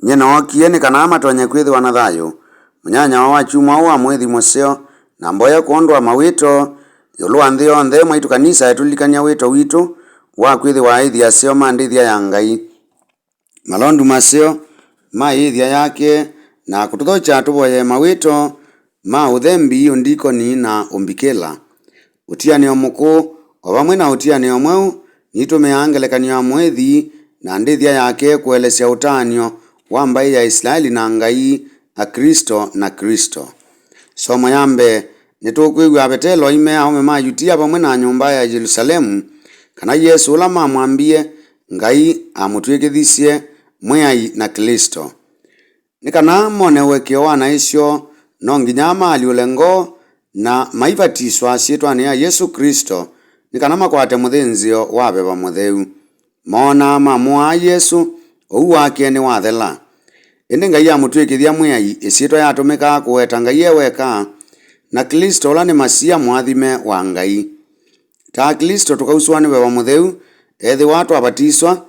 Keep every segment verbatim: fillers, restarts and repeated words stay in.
Nyie nookie nĩ kana matonye kwĩthĩwa na thayũ. Mũnyanyawa wa kyumwa ũũ wa mũĩthi mũseo, na mboya kwondũ wa mawĩto ĩũlũ wa nthĩ yonthe, mwaitũ kanisa ĩtũlilikany'a wĩto witũ wa kwĩthĩwa aĩthi aseo ma ndĩthya ya Ngai, malondu maseo ma ĩĩthya yake, na kũtũthokya tũvoye mawĩto ma ũthembi, ũndikoni, na ũmbikĩla. Ũtianĩo mũkũũ, o vamwe na ũtianĩo mweũ, nitũmĩaa ngelekany'o ya mũĩthi na ndĩthya yake kũelesya ũtaanĩo wa mbaĩ ya Isilaeli na Ngai, Aklĩsto na Klĩsto. Somo ya mbee, nĩtũkwĩw'a Vetelo aimea aũme ma Yutia vamwe na nyũmba ya Yelusalemu kana Yesũ ũla mamwambie Ngai amũtw'ĩkĩthisye Mwĩai na Klĩsto. Nĩ kana mone ũekeo wa naĩ syoo, no nginya maalyũle ngoo na maivatiswa syĩtwanĩ ya Yesũ Klĩsto, nĩ kana makwate mũthĩnzĩo wa Veva Mũtheu. Moonaa mamũaa Yesũ, ũu wake nĩwathela. Ĩndĩ Ngai amũtw'ĩkĩthya Mwĩai, ĩsyĩtwa yatũmĩkaa kũweta Ngai e weka, na Klĩsto ũla nĩ Masia mũathime wa Ngai. Ta Aklĩsto tũkausũwa nĩ Veva Mũtheu, ethĩwa twavatiswa,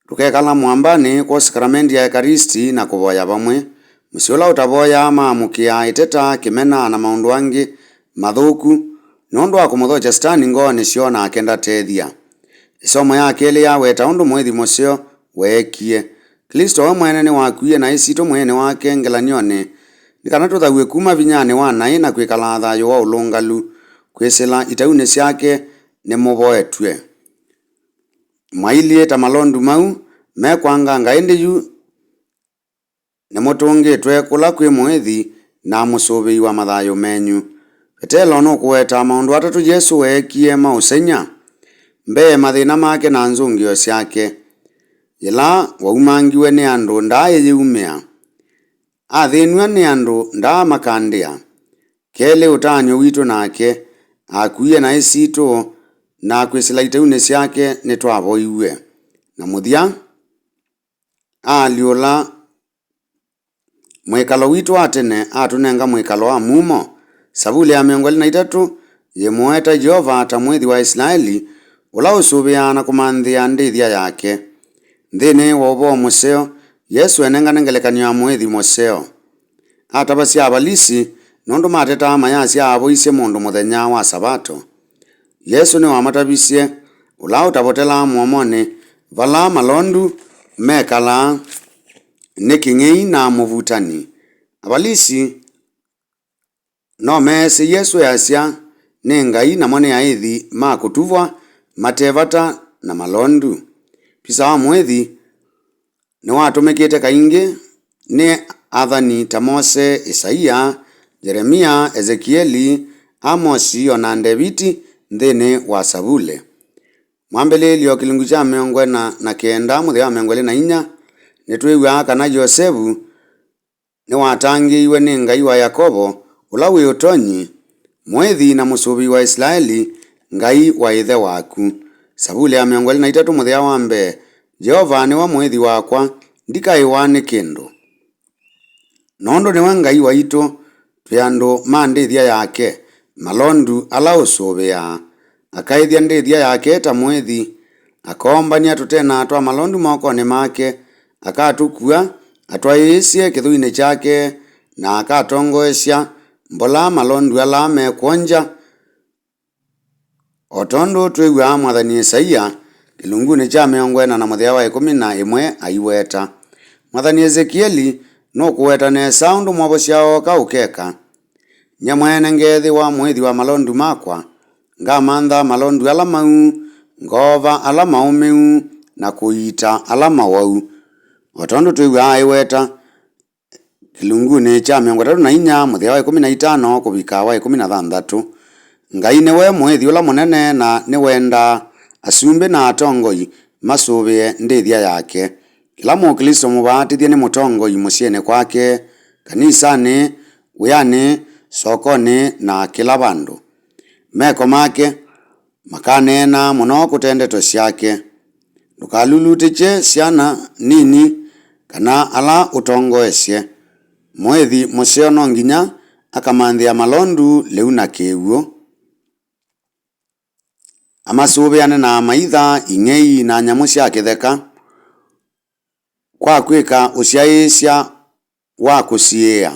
tũkekala mũambanĩ kwa sakramendi ya Ekaristi na kũvoya vamwe. Mũsyĩ ũla ũtavoyaa maamũkĩaa ĩteta, kĩmena, na maũndũ angĩ mathũku, nũndũ wa kũmũthokya Satani ngoonĩ syoo, nake ndatethya. Ĩsomo ya kelĩ yaweta ũndũ mũĩthi mũseo weekie. Klĩsto we mwene nĩwakwie naĩ sitũ mwĩĩnĩ wake ngelany'onĩ, nĩ kana tũthaw'e kuma vinyanĩ wa naĩ na kwĩkalaa thayũ wa ũlũngalu. Kwĩsĩla itaunĩ syake nĩmũvoetw'e. Mwailyĩ ta malondu mau mekwanganga, ĩndĩ yu nĩmũtũngĩtwe kũla kwĩ mũĩthi na mũsũvĩi wa mathayũ menyu. Vetelo nũkũweta maũndũ atatũ Yesũ weekie ma ũsengy'a. Mbee, mathĩna make na nzũngĩo syake. Yĩla waumangiwe nĩ andũ, ndaaĩyĩumĩa. Athĩnw'a nĩ andũ, ndaamakandĩa. Kelĩ, ũtaany'o witũ nake, akuie naĩ sitũ, na kwĩsĩla itaunĩ syake nĩtwavoiw'e. Na mũthya, aalyũla mwĩkalo witũ wa tene, atũnenga mwĩkalo wa mumo. Savulĩ ya mĩongo ĩlĩ na itatũ yĩmũweta Yeova ta mũĩthi wa Isilaeli, ũla ũsũvĩaa na kũmanthĩa ndĩthya yake. Nthĩnĩ wa ũvoo mũseo, Yesũ enengane ngelekany'o ya mũĩthi mũseo. Atavasya Avalisi nũndũ matetaa mayasya avoisye mũndũ mũthenya wa Savato. Yesũ nĩwamatavisye, ũla ũtavotelaa mũomonĩ vala malondu mekalaa nĩ kĩng'ei na mũvutani. Avalisi no meesĩ Yesũ easya nĩ Ngai, namo nĩ aĩthi ma kũtuvwa mate vata na malondu. Visa wa mũĩthi nĩwatũmĩkĩte kaingĩ nĩ athani ta Mose, Isaia, Yeremia, Ezekieli, Amosi, o na Ndeviti nthĩnĩ wa Savulĩ. Mwambĩlĩĩlyo kĩlungu kya mĩongo ĩna na kenda mũthya wa mĩongo ĩlĩ na inya, nĩtwĩw'aa kana Yosevu nĩwatangĩĩiwe nĩ Ngai wa Yakovo, ũla wĩ ũtonyi, mũĩthi na mũsũvĩi wa Isilaeli, Ngai wa ĩthe waku. Savulĩ ya mĩongo ĩlĩ na itatũ mũthya wa mbee, Yeova nĩwe mũĩthi wakwa, ndikaĩwa nĩ kĩndũ. Nũndũ nĩwe Ngai waitũ, twĩ andũ ma ndĩthya yake, malondu ala ũsũvĩaa. Akaĩthya ndĩthya yake ta mũĩthi, akoombany'a tũtena twa malondu mokonĩ make, akatũkua atwaĩĩsye kĩthũinĩ kyake, na akatongoesya mbola malondu ala mekwongya. O tondũ twĩw'aa mwathani Isaia kĩlungunĩ kya mĩongo ĩna na mũthya wa ĩkũmi na ĩmwe aiweta, mwathani Ezekieli nũkũweta nesa ũndũ Mwovosya ooka ũkeka. Nyie mwene ngeethĩwa mũĩthi wa malondu makwa, ngamantha malondu ala mau, ngoova ala maũmĩu, na kũiita ala mawau. O tondũ twĩw'aa aiweta kĩlungunĩ kya mĩongo ĩtatũ na inya mũthya wa ĩkũmi na itano kũvika wa ĩkũmi na thanthatũ, Ngai nĩwe mũĩthi ũla mũnene, na nĩwendaa asumbĩ na atongoi masũvĩe ndĩthya yake. Kĩla Mũklĩsto mũvaatĩthye nĩ mũtongoi mũsyĩnĩ kwake, kanisanĩ, wĩanĩ, sokonĩ, na kĩla vandũ. Meko make makaneenaa mũno kũte ndeto syake. Ndũkalulutĩkye syana nini kana ala ũtongoesye. Mũĩthi mũseo no nginya akamanthĩa malondu lĩu na kĩw'ũ, amasũvĩane na amaitha, ing'ei, na nyamũ sya kĩtheka. kwa kwĩka ũsyaĩĩsya wa kũsiĩĩa.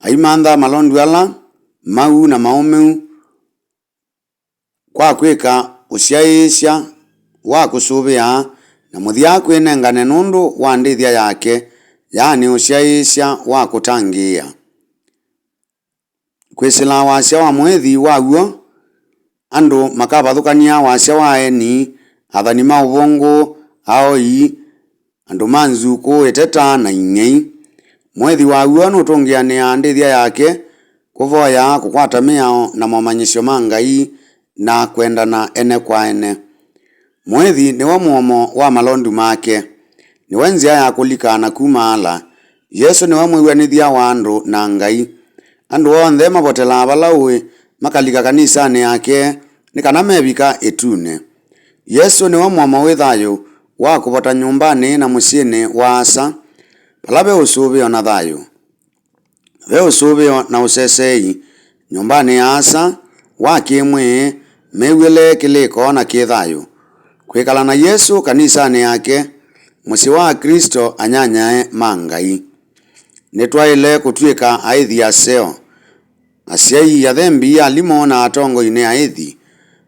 Aimantha malondu ala mau na maũmĩu kwa kwĩka ũsyaĩĩsya wa kũsũvĩa, na mũthya kwĩnengane nũndũ wa ndĩthya yake, yaani ũsyaĩĩsya wa kũtangĩĩa. Kwĩsĩla wasya wa mũĩthi wa w'o, andũ makavathũkany'a wasya wa aeni, athani ma ũvũngũ, aoi, andũ ma nzukũ, ĩteta, na ing'ei. Mũĩthi wa w'o nũtũngĩanĩaa ndĩthya yake kũvoya, kũkwata mĩao na momanyĩsyo ma Ngai, na kwendana ene kwa ene. Mũĩthi nĩwe mũomo wa malondu make. Nĩwe nzĩa ya kũlika na kumaala. Yesũ nĩwe mwĩw'anĩthya wa andũ na Ngai. Andũ onthe mavotelaa vala ũĩ makalika kanisanĩ yake nĩ kana mevika ĩtunĩ. Yesũ nĩwe mũomo wĩ thayũ wa kũvota nyũmbanĩ na mũsyĩnĩ wa Asa, vala ve ũsũvĩo na thayũ. Ve ũsũvĩo na ũseseei nyũmbanĩ ya Asa wa kĩ-mwĩĩ, mĩw'ĩle, kĩlĩko, na kĩ-thayũ. Kwĩkala na Yesũ kanisanĩ yake, mũsyĩ wa Aklĩsto anyanyae ma Ngai. Nĩtwaĩle kũtw'ĩka aĩthi aseo. Asyai, athembi, alimũ, na atongoi nĩ aĩthi.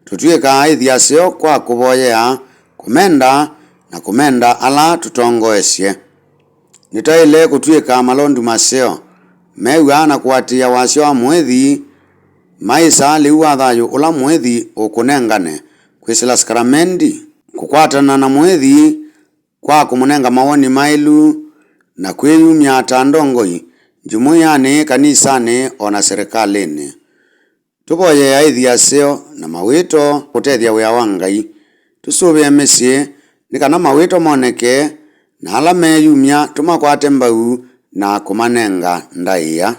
Tũtw'ĩkaa aĩthi aseo kwa kũvoyea, kũmenda, na kũmenda ala tũtongoesye. Nĩtwaĩle kũtw'ĩka malondu maseo, mew'aa na kũatĩĩa wasya wa mũĩthi, maĩsaa lĩu wa thayũ ũla mũĩthi ũkũnengane, kwĩsĩla sakramendi, kũkwatana na mũĩthi kwa kũmũnenga mawoni maĩlu, na kwĩyumya ta ndongoi jumuiyanĩ, kanisanĩ, o na serĩkalĩnĩ. Tũvoyee aĩthi aseo na mawĩto kũtethya wĩa wa Ngai. Tũsũvĩe mĩsyĩ nĩ kana mawĩto moneke, na ala meyumya tũmakwate mbau na kũmanenga ndaĩa.